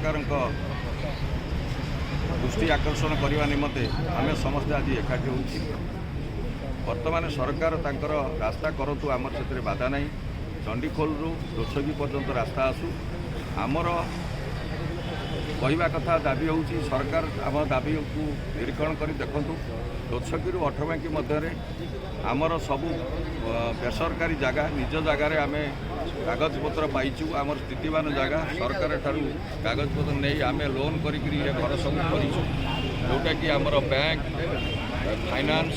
ସରକାରଙ୍କ ଦୃଷ୍ଟି ଆକର୍ଷଣ କରିବା ନିମନ୍ତେ ଆମେ ସମସ୍ତେ ଆଜି ଏକାଠି ହେଉଛୁ। ବର୍ତ୍ତମାନ ସରକାର ତାଙ୍କର ରାସ୍ତା କରନ୍ତୁ, ଆମର ସେଥିରେ ବାଧା ନାହିଁ। ଚଣ୍ଡିଖୋଲରୁ ଦୋଛକି ପର୍ଯ୍ୟନ୍ତ ରାସ୍ତା ଆସୁ। ଆମର କହିବା କଥା, ଦାବି ହେଉଛି, ସରକାର ଆମ ଦାବିକୁ ନିରୀକ୍ଷଣ କରି ଦେଖନ୍ତୁ। ଦୋଛକିରୁ ଅଠରବାଙ୍କି ମଧ୍ୟରେ ଆମର ସବୁ ବେସରକାରୀ ଜାଗା, ନିଜ ଜାଗାରେ ଆମେ କାଗଜପତ୍ର ପାଇଛୁ। ଆମର ସ୍ଥିତିବାନ ଜାଗା, ସରକାର ଠାରୁ କାଗଜପତ୍ର ନେଇ ଆମେ ଲୋନ୍ କରିକିରି ଏ ଘର ସବୁ କରିଛୁ, ଯେଉଁଟାକି ଆମର ବ୍ୟାଙ୍କ ଫାଇନାନ୍ସ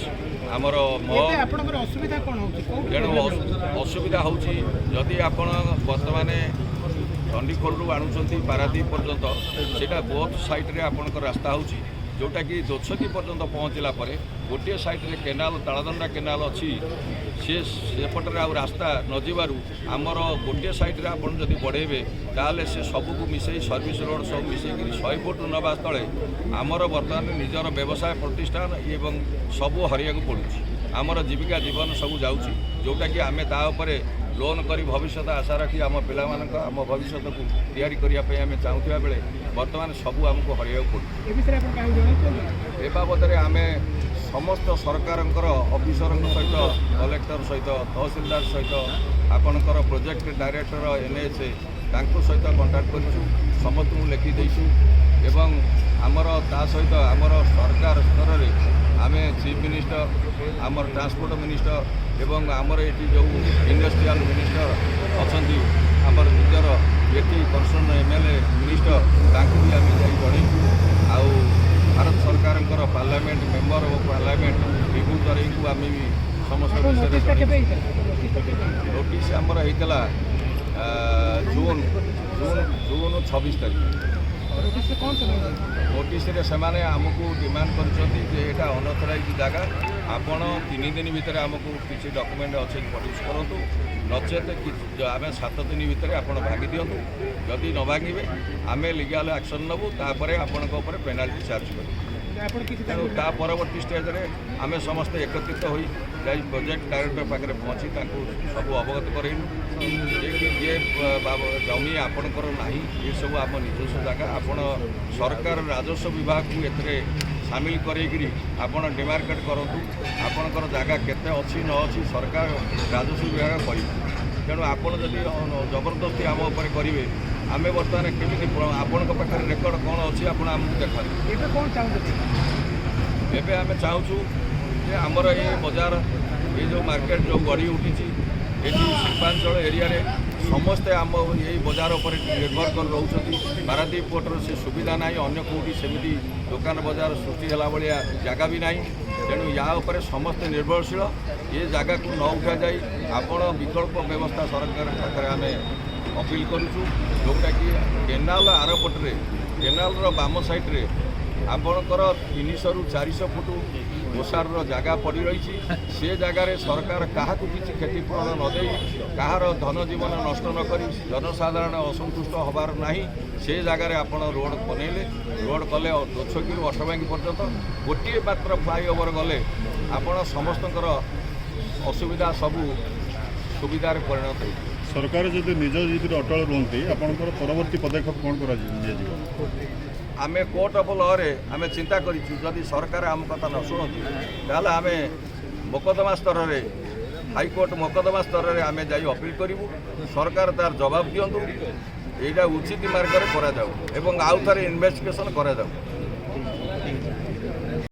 ଆମର ଏବେ ଆପଣଙ୍କର ଅସୁବିଧା କ'ଣ ହେଉଛି? କୋଉଠି ତେଣୁ problem ହେଉଛି? ଅସୁବିଧା ହେଉଛି, ଯଦି ଆପଣ ବର୍ତ୍ତମାନ ଚଣ୍ଡିଖୋଲରୁ ଆଣୁଛନ୍ତି ପାରାଦ୍ୱୀପ ପର୍ଯ୍ୟନ୍ତ, ସେଇଟା ବୋଥ୍ ସାଇଡ଼୍ରେ ଆପଣଙ୍କ ରାସ୍ତା ହେଉଛି, ଯେଉଁଟାକି ଦୋଛକି ପର୍ଯ୍ୟନ୍ତ ପହଞ୍ଚିଲା ପରେ ଗୋଟିଏ ସାଇଡ଼୍ରେ କେନାଲ, ତାଳଦଣ୍ଡା କେନାଲ ଅଛି। ସେ ସେପଟରେ ଆଉ ରାସ୍ତା ନଯିବାରୁ ଆମର ଗୋଟିଏ ସାଇଡ଼୍ରେ ଆପଣ ଯଦି ବଢ଼େଇବେ, ତାହେଲେ ସେ ସବୁକୁ ମିଶାଇ, ସର୍ଭିସ୍ ରୋଡ଼ ସବୁ ମିଶାଇକିରି 100 ଫୁଟ ନେବା ସ୍ଥଳେ ଆମର ବର୍ତ୍ତମାନ ନିଜର ବ୍ୟବସାୟ ପ୍ରତିଷ୍ଠାନ ଏବଂ ସବୁ ହରାଇବାକୁ ପଡ଼ୁଛି। ଆମର ଜୀବିକା ଜୀବନ ସବୁ ଯାଉଛି, ଯେଉଁଟାକି ଆମେ ତା ଉପରେ ଲୋନ୍ କରି ଭବିଷ୍ୟତ ଆଶା ରଖି ଆମ ପିଲାମାନଙ୍କ, ଆମ ଭବିଷ୍ୟତକୁ ତିଆରି କରିବା ପାଇଁ ଆମେ ଚାହୁଁଥିବା ବେଳେ ବର୍ତ୍ତମାନ ସବୁ ଆମକୁ ହରାଇବାକୁ ପଡ଼ୁଛି। ଏ ବିଷୟରେ ଆପଣ କାହାକୁ ଜଣାଇଛନ୍ତି? ଏ ବାବଦରେ ଆମେ ସମସ୍ତ ସରକାରଙ୍କର ଅଫିସରଙ୍କ ସହିତ, କଲେକ୍ଟର ସହିତ, ତହସିଲଦାର ସହିତ, ଆପଣଙ୍କର ପ୍ରୋଜେକ୍ଟ ଡାଇରେକ୍ଟର ଏନ୍ଏଚ୍ ତାଙ୍କ ସହିତ କଣ୍ଟାକ୍ଟ କରିଛୁ, ସମସ୍ତଙ୍କୁ ଲେଖି ଦେଇଛୁ। ଏବଂ ଆମର ତା ସହିତ ଆମର ସରକାର ସ୍ତରରେ ଆମେ ଚିଫ୍ ମିନିଷ୍ଟର, ଆମର ଟ୍ରାନ୍ସପୋର୍ଟ ମିନିଷ୍ଟର ଏବଂ ଆମର ଏଠି ଯେଉଁ ଇଣ୍ଡଷ୍ଟ୍ରିଆଲ ମିନିଷ୍ଟର ଅଛନ୍ତି, ଆମର ନିଜର ଏଠି କନସର୍ନ ଏମ୍ଏଲ୍ଏ, ମିନିଷ୍ଟର, ତାଙ୍କୁ ବି ଆମେ ଯାଇ ଜଣେଇଛୁ। ଆଉ ଭାରତ ସରକାରଙ୍କର ପାର୍ଲାମେଣ୍ଟ ମେମ୍ବର ଓ ପାର୍ଲାମେଣ୍ଟ ବିଭୁ ତରେଇଙ୍କୁ ଆମେ ବି ସମସ୍ତ ଆପଣ ବିଷୟରେ ନୋଟିସଟା କେବେ ଜଣେଇଛୁ। ହେଇଥିଲା? ନୋଟିସଟା କେବେ ହେଇଥିଲା? ନୋଟିସ୍ ଆମର ହେଇଥିଲା ଜୁନ୍ ଜୁନ୍ ଜୁନ୍ 26 ତାରିଖ। ନୋଟିସରେ କ'ଣ ସବୁ ହେଇଥିଲା? ନୋଟିସରେ ସେମାନେ ଆମକୁ ଡିମାଣ୍ଡ କରିଛନ୍ତି ଯେ ଏଇଟା ଅନଅଥରାଇଜ୍ ଜାଗା, ଆପଣ 3 ଦିନ ଭିତରେ ଆମକୁ କିଛି ଡକୁମେଣ୍ଟ ଅଛି ପ୍ରଡ୍ୟୁସ୍ କରନ୍ତୁ, ନଚେତ ଆମେ 7 ଦିନ ଭିତରେ ଆପଣ ଭାଙ୍ଗି ଦିଅନ୍ତୁ। ଯଦି ନ ଭାଙ୍ଗିବେ, ଆମେ ଲିଗାଲ ଆକ୍ସନ୍ ନେବୁ, ତାପରେ ଆପଣଙ୍କ ଉପରେ ପେନାଲ୍ଟି ଚାର୍ଜ କରିବୁ। ଆପଣ କିଛି ତେଣୁ ତା ପରବର୍ତ୍ତୀ ଷ୍ଟେଜରେ ଆମେ ସମସ୍ତେ ଏକତ୍ରିତ ହୋଇ ଯାଇ ପ୍ରୋଜେକ୍ଟ ଡାଇରେକ୍ଟର ପାଖରେ ପହଞ୍ଚି ତାଙ୍କୁ ସବୁ ଅବଗତ କରାଇଲୁ ଯେ କି ଇଏ ଜମି ଆପଣଙ୍କର ନାହିଁ, ଏସବୁ ଆମ ନିଜସ୍ୱ ଜାଗା। ଆପଣ ସରକାର ରାଜସ୍ୱ ବିଭାଗକୁ ଏଥିରେ ସାମିଲ କରେଇକିରି ଆପଣ ଡିମାର୍କେଟ୍ କରନ୍ତୁ। ଆପଣଙ୍କର ଜାଗା କେତେ ଅଛି ନ ଅଛି, ସରକାର ରାଜସ୍ୱ ବିଭାଗ କହିବ। ତେଣୁ ଆପଣ ଯଦି ଜବରଦସ୍ତି ଆମ ଉପରେ କରିବେ, ଆମେ ବର୍ତ୍ତମାନ କେମିତି ଆପଣଙ୍କ ପାଖରେ ରେକର୍ଡ଼ କ'ଣ ଅଛି, ଆପଣ ଆମକୁ ଦେଖାନ୍ତୁ। ଏବେ କ'ଣ ଚାହୁଁଛନ୍ତି? ଏବେ ଆମେ ଚାହୁଁଛୁ ଯେ ଆମର ଏ ବଜାର, ଏ ଯେଉଁ ମାର୍କେଟ ଯେଉଁ ଗଢ଼ି ଉଠିଛି ଏଠି, ଶିଳ୍ପାଞ୍ଚଳ ଏରିଆରେ ସମସ୍ତେ ଆମ ଏଇ ବଜାର ଉପରେ ନିର୍ଭର କରି ରହୁଛନ୍ତି। ପାରାଦ୍ୱୀପ ପୋର୍ଟର ସେ ସୁବିଧା ନାହିଁ, ଅନ୍ୟ କେଉଁଠି ସେମିତି ଦୋକାନ ବଜାର ସୃଷ୍ଟି ହେଲା ଭଳିଆ ଜାଗା ବି ନାହିଁ। ତେଣୁ ୟା ଉପରେ ସମସ୍ତେ ନିର୍ଭରଶୀଳ। ଏ ଜାଗାକୁ ନ ଉଠାଯାଇ ଆପଣ ବିକଳ୍ପ ବ୍ୟବସ୍ଥା ସରକାରଙ୍କ ପାଖରେ ଆମେ ଅପିଲ କରୁଛୁ, ଯେଉଁଟାକି କେନାଲ ଆରପଟରେ, କେନାଲର ବାମ ସାଇଡ଼ରେ ଆପଣଙ୍କର 300ରୁ 400 ଫୁଟ ଓସାରର ଜାଗା ପଡ଼ି ରହିଛି। ସେ ଜାଗାରେ ସରକାର କାହାକୁ କିଛି କ୍ଷତିପୂରଣ ନ ଦେଇ, କାହାର ଧନ ଜୀବନ ନଷ୍ଟ ନ କରି, ଜନସାଧାରଣ ଅସନ୍ତୁଷ୍ଟ ହେବାର ନାହିଁ, ସେ ଜାଗାରେ ଆପଣ ରୋଡ଼ ବନେଇଲେ, ରୋଡ଼ କଲେ ଦୋଛକିରୁ ଅଠରବାଙ୍କି ପର୍ଯ୍ୟନ୍ତ ଗୋଟିଏ ମାତ୍ର ଫ୍ଲାଇଓଭର ଗଲେ ଆପଣ ସମସ୍ତଙ୍କର ଅସୁବିଧା ସବୁ ସୁବିଧାରେ ପରିଣତ ହେଇଯିବ। ସରକାର ଯଦି ନିଜ ଜିଦିରେ ଅଟଳ ରୁହନ୍ତି, ଆପଣଙ୍କର ପରବର୍ତ୍ତୀ ପଦକ୍ଷେପ କ'ଣ କରାଯିବ, ନିଆଯିବ? ଆମେ କୋର୍ଟ ଅଫ୍ ଲରେ ଆମେ ଚିନ୍ତା କରିଛୁ। ଯଦି ସରକାର ଆମ କଥା ନ ଶୁଣନ୍ତି, ତାହେଲେ ଆମେ ମୋକଦ୍ଦମା ସ୍ତରରେ, ହାଇକୋର୍ଟ ମୋକଦ୍ଦମା ସ୍ତରରେ ଆମେ ଯାଇ ଅପିଲ କରିବୁ। ସରକାର ତାର ଜବାବ ଦିଅନ୍ତୁ। ଏଇଟା ଉଚିତ ମାର୍ଗରେ କରାଯାଉ ଏବଂ ଆଉ ଥରେ ଇନଭେଷ୍ଟିଗେସନ୍ କରାଯାଉ।